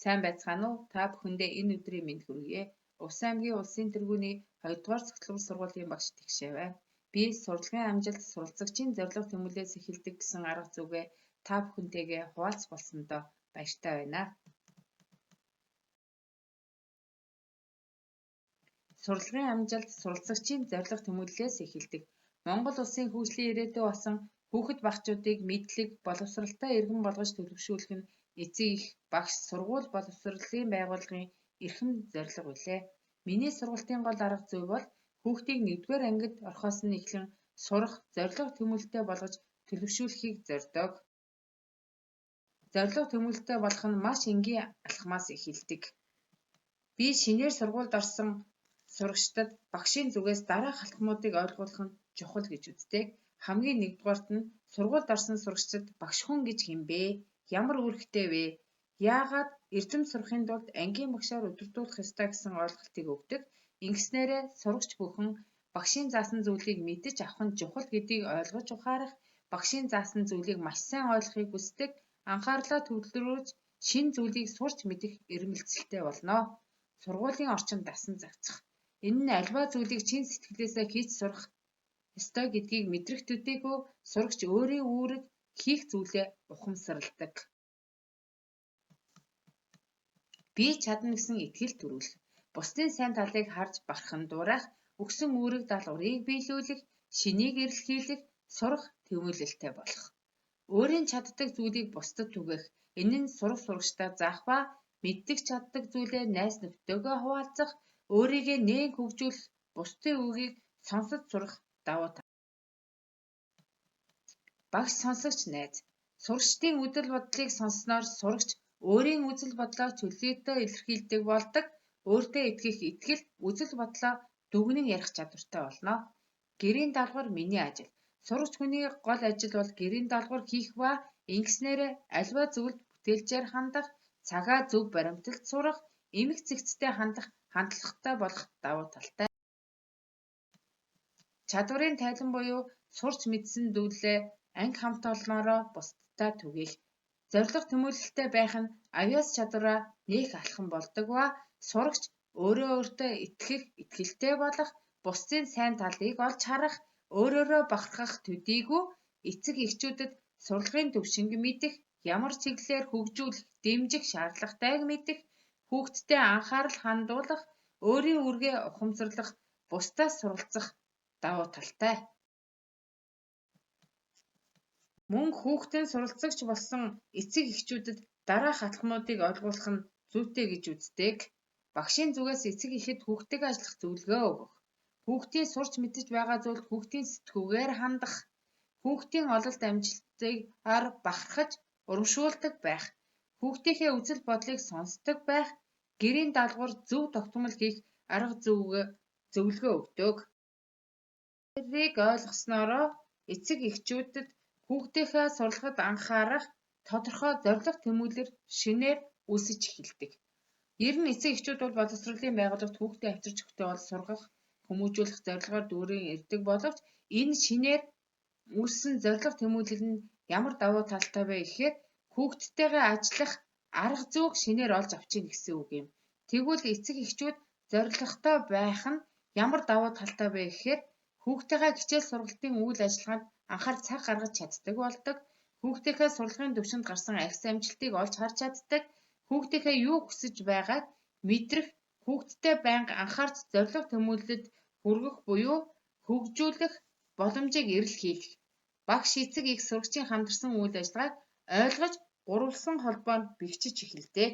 Сайн байцгаана уу? Та бүхэндээ энэ өдрийн мэнд хүргье. Увс аймгийн Улсын тэргүүний 2 дугаар цогцлбор сургуулийн багш Тэгшээ байна. Би сурлагын амжилт суралцагчийн зорилго тэмүүлэлээс эхэлдэг гэсэн арга зүгээ та бүхэнтэйгээ хуваалцах болсондоо баяртай байна. Сурлагын амжилт суралцагчийн зорилго тэмүүлэлээс эхэлдэг. Монгол улсын хөгжлийн ирээдүй болсон хүүхэд багчуудыг мэдлэг, боловсралтай иргэн болгож төлөвшүүлэх нь эцэг эх, багш, сургууль боловсролын байгууллагын эрхэм зорилго билээ. Миний сургалтын гол арга зүй бол хүүхдийг нэгдүгээр ангид орохоос нь эхлэн сурах, зорилго тэмүүлэлтэй болгож төлөвшүүлэхийг зорьдог. Зорилго тэмүүлэлтэй болох нь маш энгийн алхмаас эхэлдэг. Би шинээр сургуульд орсон сурагчдад багшийн зүгээс дараах алхмуудыг ойлгуулах нь чухал гэж үздэг. Хамгийн нэгдүгээрт нь сургуульд орсон сурагчдад багш хүн гэж хэн бэ? Ямар үүрэгтэй вэ? Яагаад эрдэм сурахын тулд ангийн багшаар удирдуулах ёстой гэсэн ойлголтыг өгдөг. Ингэснээрээ сурагч бүхэн багшийн заасан зүйлийг мэдэж авах нь чухал гэдгийг ойлгож ухаарах, багшийн заасан зүйлийг маш сайн ойлгохыг хүсдэг, анхаарлаа төвлөрүүлж шинэ зүйлийг сурч мэдэх эрмэлзэлтэй болно. Сургуулийн орчинд дасан зохицох. Энэ нь аливаа зүйлийг чин сэтгэлээсээ хийж сурах ёстой гэдгийг мэдрэх төдийгүй сурагч өөрийн үүрэг, хийх зүйлээ ухамсарладаг. Би чадна гэсэн итгэл төрүүлэх, бусдын сайн талыг харж бахархан дуурайх, өгсөн үүрэг даалгаврыг биелүүлэх, шинийг эрэлхийлэх, сурах тэмүүлэлтэй болох. Өөрийн чаддаг зүйлийг бусдад түгээх. Энэ нь сурах сурагчдаа заах ба мэддэг чаддаг зүйлээ найз нөхдөдтэйгөө хуваалцах, өөрийгөө нээн хөгжүүлэх, бусдын үгийг сонсож сурах давуу тал. Багш сонсогч найз. Сурагчдын үзэл бодлыг сонссноор сурагч өөрийн үзэл бодлоо чөлөөтэй илэрхийлдэг болдог, өөртөө итгэх итгэл, үзэл бодлоо дүгнэн ярих чадвартай болно. Гэрийн даалгавар миний ажил. Сурагч хүний гол ажил бол гэрийн даалгавар хийх ба ингэснээрээ аливаа зүйлд бүтээлчээр хандах, цагаа зөв баримталж сурах, эмх цэгцтэй хандах, хандлагатай болох давуу талтай. Чадварын тайлан буюу сурч мэдсэн зүйлээ анги хамт олноороо бусдад түгээх. Зорилго тэмүүлэлтэй байх нь авьяас чадвараа нээх алхам болдог ба сурагч өөрөө өөртөө итгэх, итгэлтэй болох, бусдын сайн талыг олж харах, өөрөөрөө бахархах төдийгүй эцэг эхчүүдэд сурлагын түвшинг мэдэх, ямар чиглэлээр хөгжүүлэх, дэмжих шаардлагатайг мэдэх, хүүхэдтэй анхаарал хандуулах, өөрийн үүргээ ухамсарлах, бусдаас суралцах давуу талтай. Мөн хүүхдийн суралцагч болсон эцэг эхчүүдэд дараах алхмуудыг ойлгуулах нь зүйтэй гэж үздэг. Багшийн зүгээс эцэг эхэд хүүхдтэйгээ ажиллах зөвлөгөө өгөх. Хүүхдийн сурч мэдэж байгаа зүйлд хүүхдийн сэтгүүгээр хандах. Хүүхдийн ололт амжилтаар бахархаж урамшуулдаг байх. Хүүхдийнхээ үзэл бодлыг сонсдог байх. Гэрийн даалгавар зөв тогтмол хийх арга зөвлөгөө өгдөг. Тэрийг ойлгосноороо эцэг эхчүүдэд хүүхдийнхээ сурлагад анхаарах тодорхой зорилго тэмүүлэл шинээр үүсэж эхэлдэг. Ер нь эцэг эхчүүд бол боловсролын байгууллагад хүүхдээ авчирч өгөхдөө бол сургах, хүмүүжүүлэх зорилгоор дүүрэн ирдэг боловч энэ шинээр үүссэн зорилго тэмүүлэл нь ямар давуу талтай вэ гэхээр хүүхдтэйгээ ажиллах арга зүйг шинээр олж авч ийн гэсэн үг юм. Тэгвэл эцэг эхчүүд зорилготой байх нь ямар давуу талтай вэ гэхээр хүүхдийнхээ хичээл сургалтын үйл ажиллагаанд анхаар цаг гаргаж чаддаг болдог. Хүүхдийнхээ сурлагын түвшинд гарсан ахис амжилтыг олж харж чаддаг. Хүүхдийнхээ юу хүсэж байгааг мэдрэх, хүүхдтэй байнга анхаарч зорилго тэмүүлэлд хүргэх буюу хөгжүүлэх боломжийг эрэл хийх. Багш эцэг их сурагчийн хамтарсан үйл ажиллагааг ойлгож гурвалсан холбоонд бэхжиж эхэлдэг.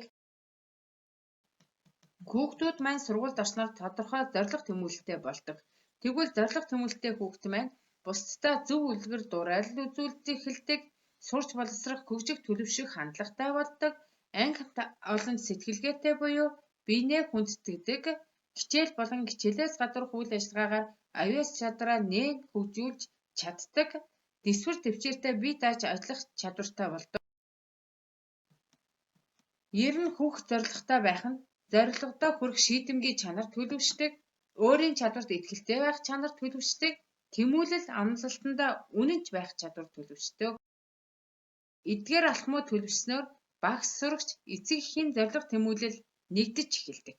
Хүүхдүүд маань сургуульд орсноор тодорхой зорилго тэмүүлэлтэй болдог. Тэгвэл зорилго тэмүүлэлтэй хүүхэд маань бусдад зөв үлгэр дуурайл үзүүлж эхэлдэг, сурч боловсрох, хөгжих, төлөвших хандлагатай болдог, анги олон сэтгэлгээтэй буюу биенээ хүндэтгдэг, хичээл болон хичээлээс гадуурх үйл ажиллагаагаар авьяас чадвараа нээн хөгжүүлж чаддаг, дэсвэр тэвчээртэй бие дааж ажиллах чадвартай болдог. Ер нь хүүхэд зорилготой байх нь зорилгодоо хүрэх шийдэмгий чанар төлөвшдөг, өөрийн чадварт итгэлтэй байх чанар төлөвшдөг, тэмүүлэл амлалтандаа үнэнч байх чадвар төлөвшдөг. Эдгээр алхмууд төлөвшснөөр Багш сурагч эцэг эхийн зорилго тэмүүлэл нэгдэж эхэлдэг.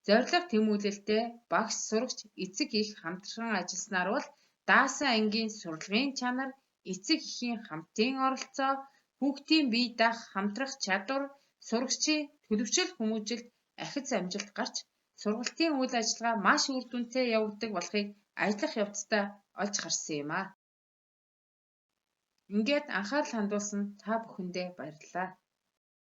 Зорилго тэмүүлэлтэй багш сурагч эцэг эх хамтран ажилласнаар бол даасан ангийн сурлагын чанар, эцэг эхийн хамтын оролцоо, хүүхдийн бие даах хамтрах чадвар, сурагчийн төлөвшил хүмүүжилт ахиц амжилт гарч сургалтын үйл ажиллагаа маш үр дүнтэй явагддаг болохыг ажиллах явцдаа олж харсан юм аа. Ингээд анхаарал хандуулсан та бүхэндээ баярлалаа.